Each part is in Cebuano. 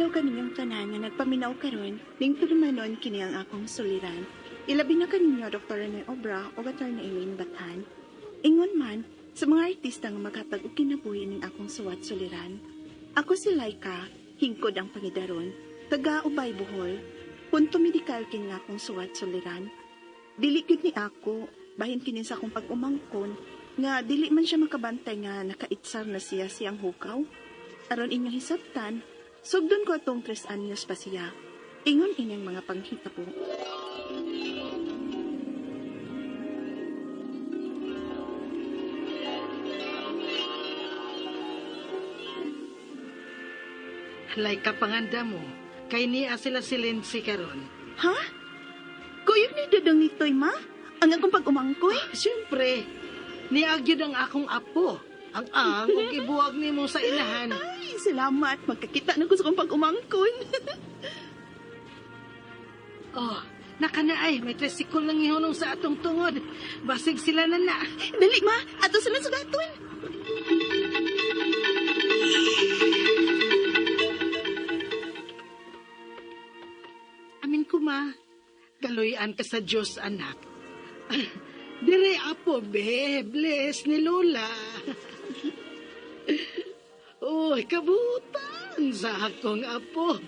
adlaw kaninyong tanan nga nagpaminaw karon, ning tulumanon kini ang akong suliran. Ilabi na kaninyo Dr. Rene Obra o Attorney Elaine Bathan. Ingon man, sa mga artista nga maghatag og kinabuhi ning akong suwat suliran. Ako si Laika, hingkod ang pangidaron, taga Ubay Bohol, punto medikal kini nga akong suwat suliran. Dili gyud ni ako, bahin kini sa akong pag-umangkon, nga dili man siya makabantay nga nakaitsar na siya siyang hukaw. Aron inyong hisabtan, sugdon ko atong 3 anyos pa siya. Ingon inyang mga panghitabo. Like ka panganda mo, kay niya sila si Lindsay karon. Ha? Kuyog ni Dudong nitoy, ma? Ang akong pag-umangkoy? Siyempre, niagyod ang akong apo. Ang ug ibuwag nimo sa inahan. Ay, salamat. Magkakita na ko sa akong pag-umangkon. Oh, naka na ay, may tricycle nang ihunong sa atong tungod. Basig sila na na. Dali, ma. Ato sila sugaton. Amin ko ma, galuyan ka sa Diyos, anak. Dire apo, be, bless ni Lola. Uy, kabutan sa akong apo.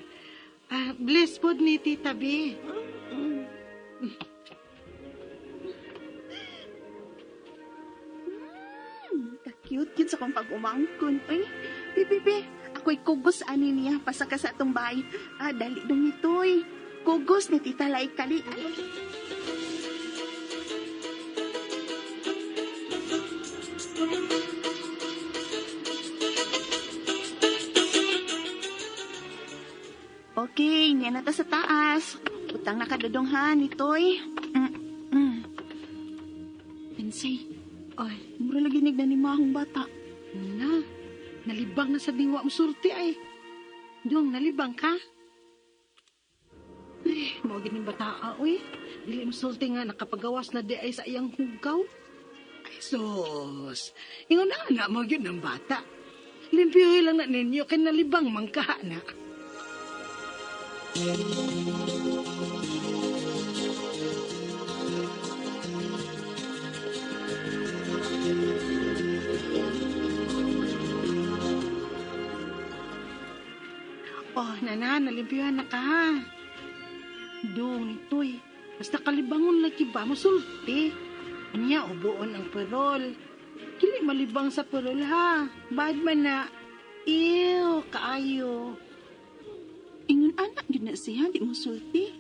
Ah, bless pod ni Tita B. Ka-cute yun sa akong pag-umangkon. Ay, bi, bi, bi. Ako'y kugos ani niya. Pasaka sa atong bahay. Ah, dali dong nitoy. Kugos ni Tita Laika. Li. Ay. Okay, niya na ta sa taas. Utang nakadudong ha, nitoy. Pensay, Ay, mura lagi na ni mahong bata. na, nalibang na sa dingwa mo surti ay. Dong, nalibang ka? Ay, mao gid ning bataa, uy. Dili mo sulti nga nakapagawas na di ay sa iyang hugaw. Ay, sus. Ingon na na mo gyud ng bata. Limpyoy lang na ninyo kay nalibang man ka na. Oh, nana, nalimpyohan na ka ha. Dong, nitoy. Basta kalibangon lagi ba, musulti. Anya, ubuon ang perol. Dili malibang sa perol ha. Bad man na. Ew, kaayo. Ingon anak yun na siya, di mo sulti.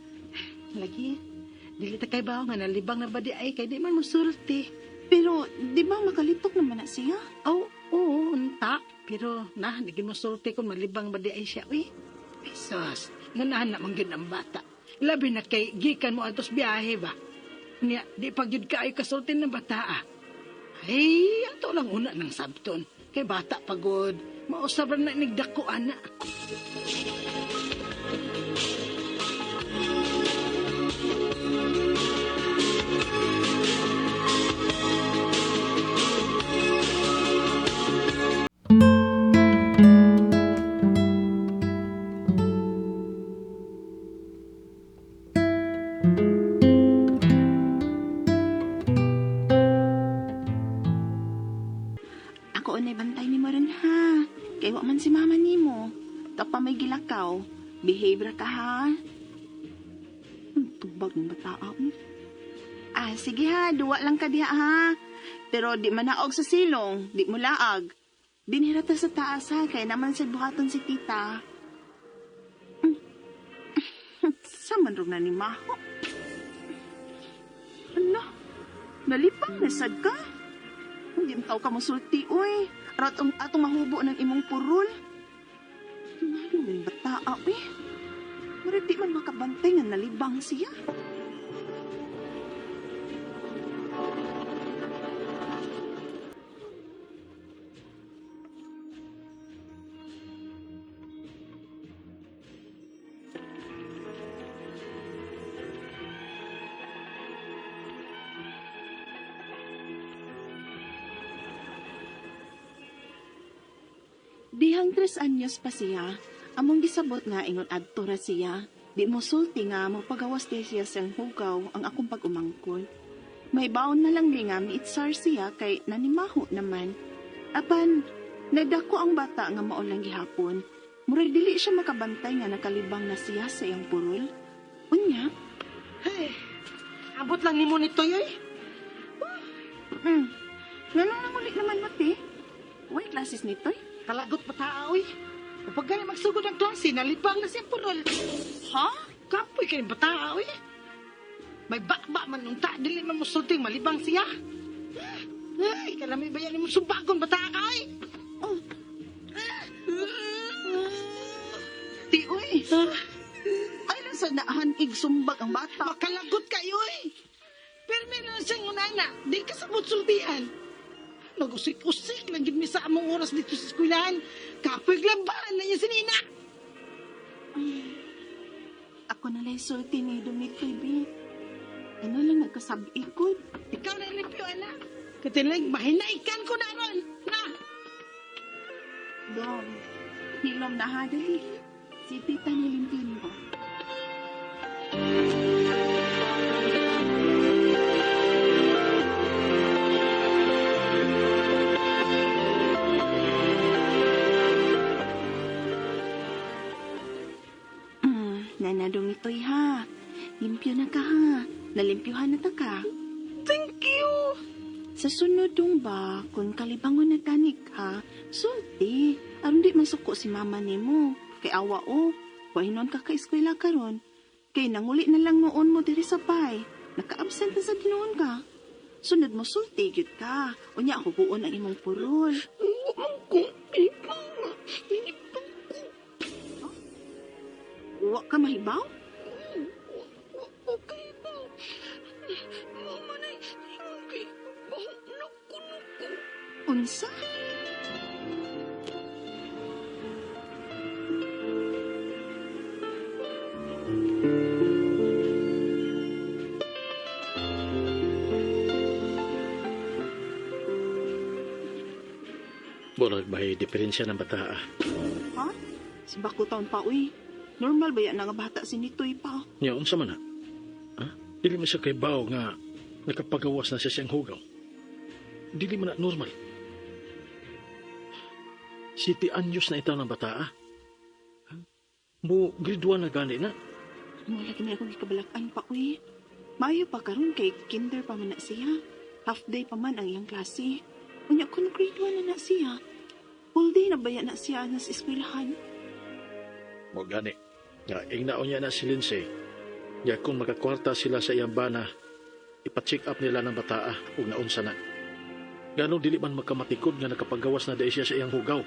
Lagi, dili ta kay bawo nga nalibang na ba di ay kay di man musulti. Pero, di ba makalitok naman na siya? Oh, oo, unta. Pero na, di gid musulti kung malibang ba di ay siya. Uy, ay sus, nganahan na man gyud ang bata. Labi na kay gikan mo atos biyahe ba. Niya, di pa gyud kaayo kasulti ng bata ah. Ay, ato lang una ng sabton. Kay bata pagod. Mausab ra na nigdako ana. Ako unay bantay ni mo ron ha. Kay wa man si mama nimo. Pa may gilakaw. Behave ra ka ha. Ang tubag ng bata. Ah, sige ha, duwa lang ka diha ha. Pero di manaog sa silong, di mo laag. Dinhira ta sa taas ha, kaya naman sa buhaton si tita. Sa man ro na ni Maho? Ano? Nalipang na sad ka? Hindi mo tao ka musulti, uy. Aron atong mahubo ng imong purol. Ngano man bata, uy. Murag di man makabantay nga nalibang siya. Dihang 3 anyos pa siya, Among gisabot nga ingon adto ra siya. Di mo sulti nga mopagawas di siya siyang hugaw ang akong pag-umangkon. May baon na lang di nga miitsar siya kay nanimaho naman. Apan, nagdako ang bata nga mao lang gihapon. Murag dili siya makabantay nga nakalibang na siya sa iyang purol. Unya, Hey, abot lang nimo nito yoy. mm, nganong nanguli naman mo, te? Way classes nitoy? Kalagot pa tao oy. Kapag gani magsugod ang klase, nalibang na siya purol. Ha? Kapoy kay bata oy. May bakba man unta dili man mosulting malibang siya. Ay, kalami ba yan mo subagon bata ka oy? Oh. Ti, uy. Ay lang sa naahan ig sumbag ang bata. Makalagot kayo eh. Pero meron siyang unana, di ka sabot sultian. Nag-usik-usik lang gid mi sa among oras dito sa eskwelahan. Kapoy laban na niya sinina. Ako na lang sulti ni Dumitoy, bi. Ano lang nagkasab-ikod. Ikaw na limpyo, anak. Katilang mahinaikan ko na ron. Na! Dong, hilom na ha, dali. Si tita nilimpyo mo. Nana Dumitoy ha. Limpyo na ka ha. Nalimpyohan na ta ka. Thank you! Sa sunod dong ba, kung kalibangon na tanik ha, sulti. Aron di masuko si mama nimo. Kay awa o, wahinon ka ka eskwela karon. Kay nanguli na lang noon mo diri sa bay. Naka-absent na sa tinuon ka. Sunod mo sulti gyud ka. Unya hubuon ang imong purol. Wa ka mahibaw? Unsa? Murag may diferensya ng bata ah. Ha? Si bako taon pa uy. Normal ba yan nga bata si Nitoy pa? Nya unsa man na? Ha? Dili man siya kay bao nga nakapagawas na siya siyang hugaw. Dili man na normal. City anyos na itaw ng bata ah. Ha? Mo grade 1 na gani na. Wala kini akong gikabalakan pa uy. Maayo pa karon kay kinder pa man na siya. Half day pa man ang iyang klase. Unya kun grade 1 na na siya. Full day na baya na siya na sa eskwelahan. Mo gani. Nga ingnaon niya na si Lindsay. Nga kung makakwarta sila sa iyang bana, ipa-check up nila ng bata ah, ug naunsa na. Ganong dili man makamatikod nga nakapagawas na dai siya sa iyang hugaw.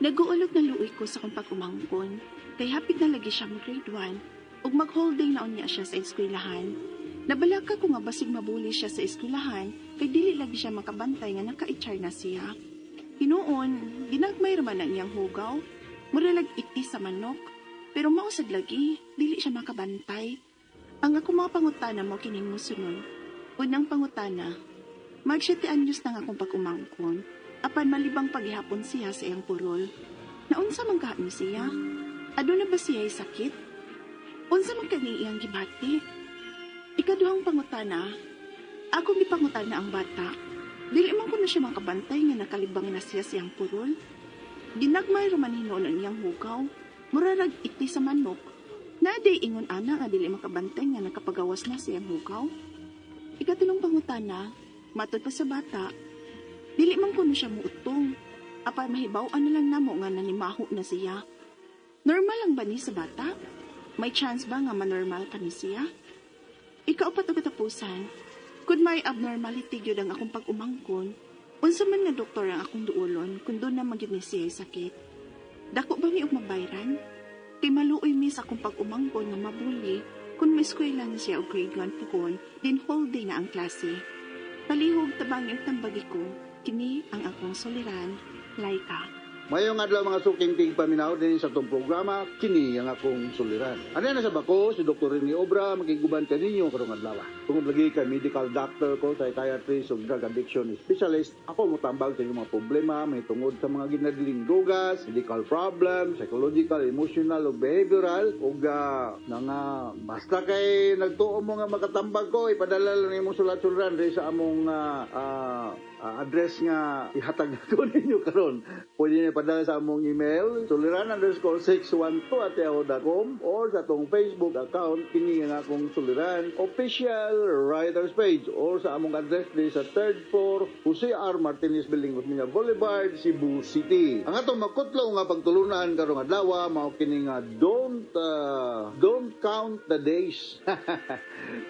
Naguulog na luoy ko sa akong pag-umangkon. Kay hapit na lagi siya mag grade 1 ug mag-holding na unya siya sa eskwelahan. Nabalaka ko nga basig mabuli siya sa eskwelahan kay dili lagi siya makabantay nga naka-HR na siya. Hinuon, ginagmay ra man ang iyang hugaw. Mura lag iti sa manok. Pero mao sad lagi, dili siya makabantay. Ang ako mga pangutana mo kining musunod. Unang pangutana, mag 7 anyos na nga akong pag-umangkon. Apan malibang paghihapon siya sa iyang purol. Naunsa man ka ni siya? Aduna ba siya ay sakit? Unsa man kani iyang gibati? Ikaduhang pangutana, akong gipangutana ang bata. Dili man ko na siya makabantay nga nakalibang na siya siyang purol. Ginagmay raman hinuon ang iyang hugaw. Murarag iti sa manok. Naday ingon ana nga dili makabantay nga nakapagawas na siyang hugaw. Ikatulong pangutana, matod pa sa bata, dili man kuno siya muutong. Apan mahibaw-an na lang namo nga nanimaho na siya. Normal lang ba ni sa bata? May chance ba nga manormal pa ni siya? Ikaupat og katapusan, kung may abnormality gyud ang akong pag-umangkon, unsa man nga doktor ang akong duolon kung doon na magyud ni siya sakit. Dako ba mi og mabayran? Kay maluoy mi sa akong pag-umangkon nga mabuli kung maeskwela na siya og grade 1 puhon, din whole day na ang klase. Palihog tabang yung tambagi ko, kini ang akong suliran, Laika. Mayong adlaw, mga suking tigpaminaw, din sa atong programa, kini ang akong suliran. Ano na sa bako, si Dr. Rene Obra, makiguban kaninyo karong adlaw. Tungod lagi kay medical doctor ko, psychiatrist ug drug addiction specialist, ako motambag sa inyong mga problema may tungod sa mga ginadiling drugas, medical problem, psychological, emotional ug behavioral ug nga basta kay nagtuo mo nga makatambag ko, ipadala lang imong sulat-suliran diri sa among address nga ihatag nato ninyo karon. Pwede niyo ipadala sa among email suliran_612@yahoo.com or sa atong Facebook account, kini nga akong suliran official writers page, or sa among address diri sa third floor, Jose R. Martinez Building, Osmeña Boulevard, Cebu City. Ang atong makutlo nga pagtulunan karong adlaw mao kini nga don't count the days.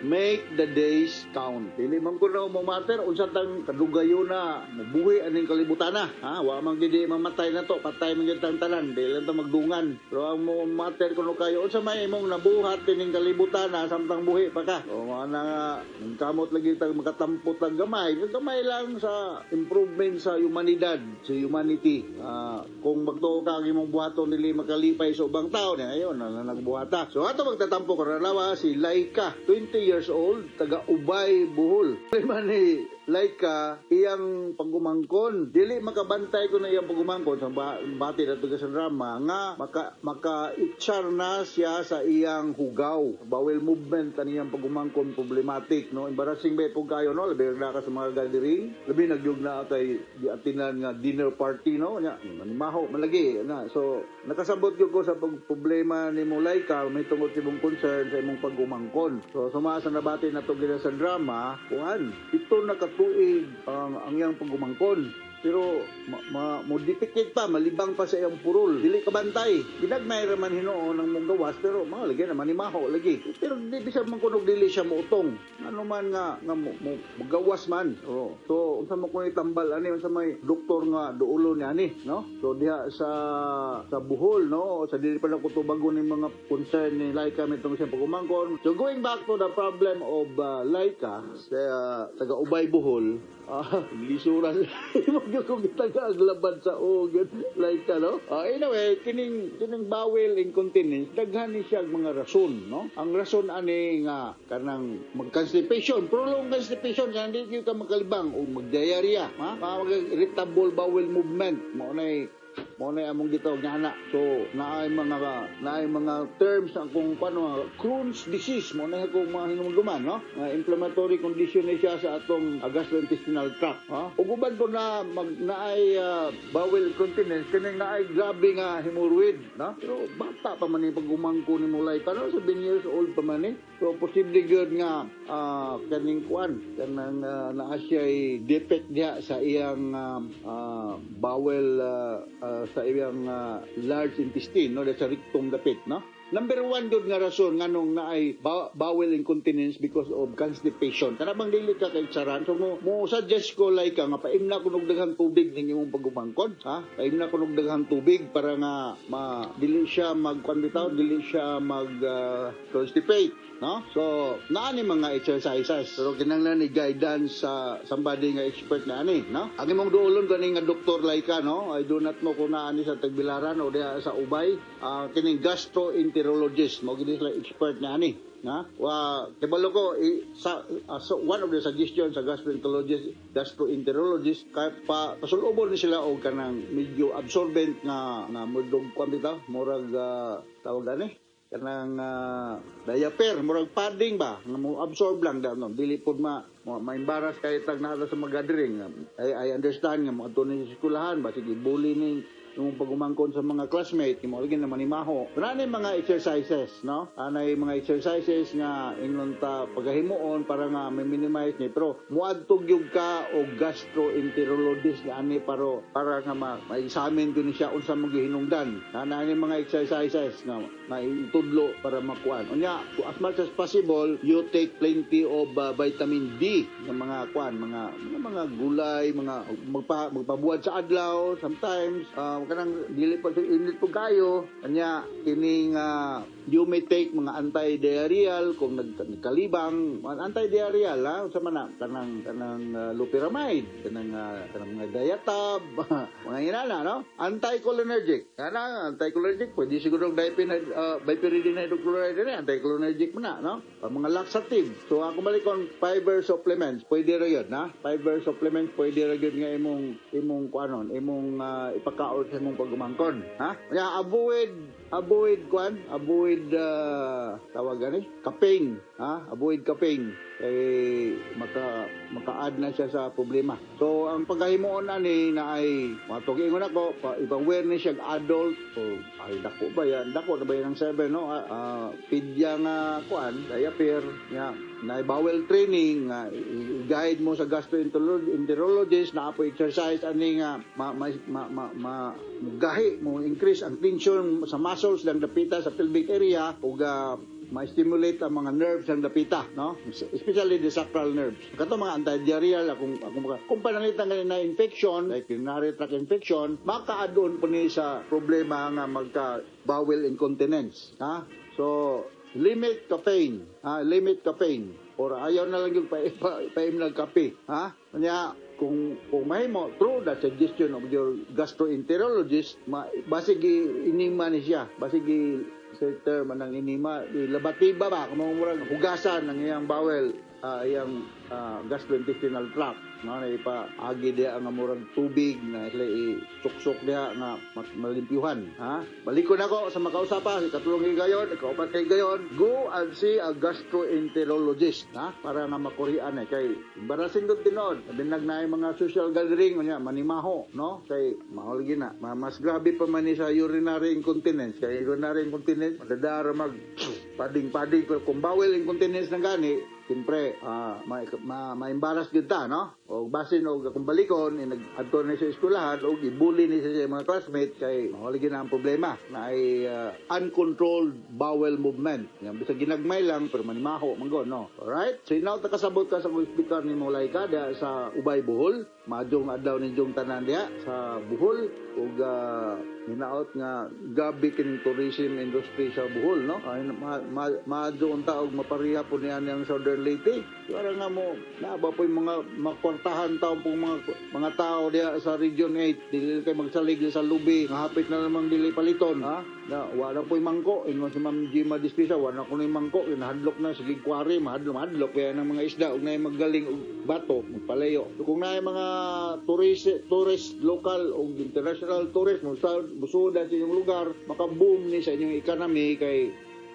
Make the days count. Dili man ko na mo matter unsa tang kadugayo na mabuhi aning kalibutan na. Ha, wa man gid mamatay na to, patay man gyud tang tanan, dili lang ta magdungan. Pero ang mo matter kuno kayo unsa may imong nabuhat kining kalibutan na samtang buhi pa ka. O mga na kamot lagi tag makatampot ang gamay, gamay lang sa improvement sa humanidad, sa humanity. Kung magtuo ka ang imong buhaton dili makalipay sa ubang tao, niya ayon na nagbuhata. So ato magtatampo karon adlaw si Laika, 20 years old, taga Ubay, Bohol. Man ni Laika, iyang pagumangkon. Dili makabantay ko na iyang pagumangkon sa bati na sa drama nga maka maka na siya sa iyang hugaw. Bowel movement ang iyang pagumangkon, problematic, no? Embarrassing ba po kayo, no? Labi na ka sa mga gathering, labi nagyug na kay giatinan nga dinner party, no? Nya, manimaho malagi na. So nakasabot gyud ko sa pag problema ni mo, Laika, may tungod sa imong concern sa imong pagumangkon. So suma sa nabati na to gina sa drama, kuan, ito nakatuig ang iyang pagumangkon. Pero mo defecate pa, malibang pa sa iyang purol. Dili ka bantay. Ginagmay ra man hinuon ang mong gawas, pero mga lagi naman ni maho lagi. Pero di bisan man kunog dili siya moutong. Ano man nga mo magawas man. Oh. So unsa mo kuno itambal ani, unsa may doktor nga duulo ni ani, no? So diha sa Bohol, no, sa dili pa na kutubagon ni mga concern ni Laika may tungod sa pagumangkon. So going back to the problem of Laika sa taga Ubay, Bohol, lisuran mo gyud kung gitagaaglaban sa ugan Laika, no? Anyway, kining bowel incontinence, daghan ni siya mga rason, no? Ang rason ani nga kanang mag-constipation, prolonged constipation, kanang di gyud ka makalibang o mag-diarrhea, ha? Mag irritable bowel movement, mao na among gitawag nga ana. So naay mga terms ang kung paano Crohn's disease mo na akong mga hinumduman, no? Inflammatory condition ni siya sa atong gastrointestinal tract, ha? Ug uban po na mag naay bowel incontinence kining naay grabe nga hemorrhoid, no? Pero bata pa man ni pag-umangko ni Mulay pa, no? 7 years old pa man ni. So posible gyud nga kaning kuan, kanang naa siya defect diha sa iyang bowel, sa iyang large intestine, no, sa rectum dapit, no? Number one gyud nga rason nganong naay bowel incontinence, because of constipation. Kana bang dili ka kay tsaran? So mo suggest ko like ka nga paimna kunog daghang tubig ning imong pagumangkon, ha? Paimna kunog daghang tubig para nga ma dili siya mag bitaw, dili siya mag constipate, no? So naa ni mga exercises pero kinahanglan ni guidance sa somebody nga expert na ani, no? Ang imong duolon kani nga doktor like ka, no? I do not know kung naa ni sa Tagbilaran o diha sa Ubay, kining gastroenterologist mo gini sila expert na ani na wa kibalo ko i, sa so one of the suggestions sa gastroenterologist kay pa pasulubon ni sila og kanang medyo absorbent nga mudog kuan bitaw, murag tawag ani kanang diaper, murag padding ba nga mo absorb lang da, no? Dili pod ma-embarrass kay tag naa sa mga gathering. I understand nga mo adto ni sa eskwelahan, basig ibuli ni yung pagumangkon sa mga classmate mo lagi naman imaho. Pero ano yung mga exercises, no? Anay mga exercises nga ingon ta pagahimuon para nga may minimize ni, pero muadto gyud ka og gastroenterologist nga ani para nga ma-examine gyud ni siya unsa mo gihinungdan. Ana ni mga exercises nga maitudlo para makuan. Unya, as much as possible, you take plenty of vitamin D nga mga kuan, mga gulay, mga magpabuhat sa adlaw sometimes, kanang dili pa sa init po kayo. Kanya kining You may take mga anti-diarrheal kung nagkalibang, anti-diarrheal ha, unsa man na kanang loperamide, kanang mga diatab, mga inana, no? Anticholinergic. Kanang anticholinergic pwede siguro biperiden hydrochloride ni anticholinergic man na, no? Ang mga laxative. So ako balikon, fiber supplements, pwede ra yun, ha? Fiber supplements pwede ra gyud nga imong kuanon, imong ipakaon sa imong pagumangkon, ha? Nya avoid kuan, avoid tawag gani, caffeine, ha? Avoid caffeine kay maka-add na siya sa problema. So ang pagkahimuon ani na ay matug ingon ako pa, ibang awareness siya adult o ay dako ba yan? Dako na ba yan ang 7, no? Pidya nga kuan, diaper nya na bowel training nga i-guide mo sa gastroenterologist na apo exercise ani nga ma ma ma, ma, ma gahi mo increase ang tension sa muscles ng dapita sa pelvic area ug ma-stimulate ang mga nerves ng dapita, no? Especially the sacral nerves. Kato mga anti-diarrheal, akong kung pananglitan gani na infection, like urinary tract infection, maka-add-on po ni sa problema nga magka bowel incontinence, ha? So, limit caffeine, ha? Limit caffeine. Or ayaw na lang yung paim ng kape, ha? Kanya, kung mahimo through the suggestion of your gastroenterologist, basig inima ni siya, basig sa term anang inima, labatiba ba, kung murag hugasan ng iyang bowel, iyang gastrointestinal tract, no, na ipaagi diha nga murag tubig na sila isuksok diha nga malimpyuhan, ha? Balikon ako sa makausapa si katulong higayon, ikaupat kay gayon, go and see a gastroenterologist, ha, para nga makurian eh kay embarrassing gud tinuod binag na yung mga social gathering unya manimaho, no, kay mao lagi na mas grabe pa man ni sa urinary incontinence, kay urinary incontinence madadara mag pading-pading, pero kung bowel incontinence na gani, siyempre ma-embarrass gyud ta, no? O basin og akong balikon, eh, nag-adto na sa eskwelahan og ibuli ni siya sa mga classmate kay mao lagi na ang problema na ay uncontrolled bowel movement. Yan, bisag ginagmay lang pero manimaho man gud, no? Alright? So inaw ta kasabot ka sa speaker ni Molay ka diha sa Ubay, Bohol. Maadjong adlaw ninyong tanan diha sa Bohol ug hinaot nga gabi kining tourism industry sa Bohol, no? Ay maadyo unta og mapareha po niya ang Southern Leyte. Para nga mo naa ba po yung mga makwartahan taon pong mga tao diha sa Region 8, dili kay magsalig sa lubi nga hapit na namang dili paliton, ha? Na wala po yung mangko, ingon si Ma'am Gima Dispisa, wala ko yung mangko, nahadlok na sige kwari, mahadlok mahadlok kaya ng mga isda ug naay magaling og bato magpalayo. So, kung naay mga tourist local o international tourist mo sa musuda sa inyong lugar, maka-boom ni sa inyong economy kay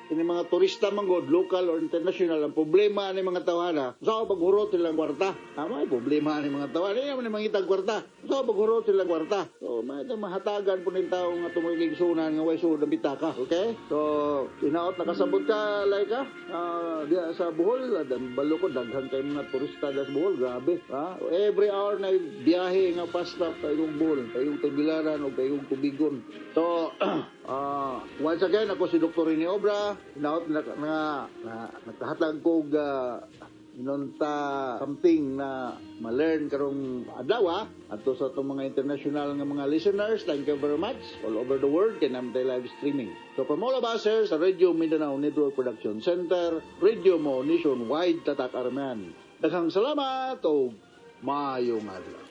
ini mga turista man god, local or international, ang problema ni mga tawhana sa paghurot silang kwarta. Tama, ay problema ni mga tawhana hindi naman mangitag kwarta sa paghurot silang kwarta. So may mahatagan po ning tao nga tumigigsunan nga way sud ang pitaka. Okay, so inaot nakasabot ka like ka diya sa Bohol, balo ko daghan kay mga turista sa Bohol, grabe ha. Every hour na biyahe nga pasta kayong Bohol, kayong Tagbilaran o kayong Tubigon. So once again, ako si Dr. Rene Obra, inaot na nakahatag kog inunta something na ma-learn karong adlaw adto sa atong mga international nga mga listeners. Thank you very much all over the world kay naman live streaming. So from all of us here sa Radio Mindanao Network Production Center, Radio Mo Nationwide, Tatak Armen, daghang salamat o maayong adlaw.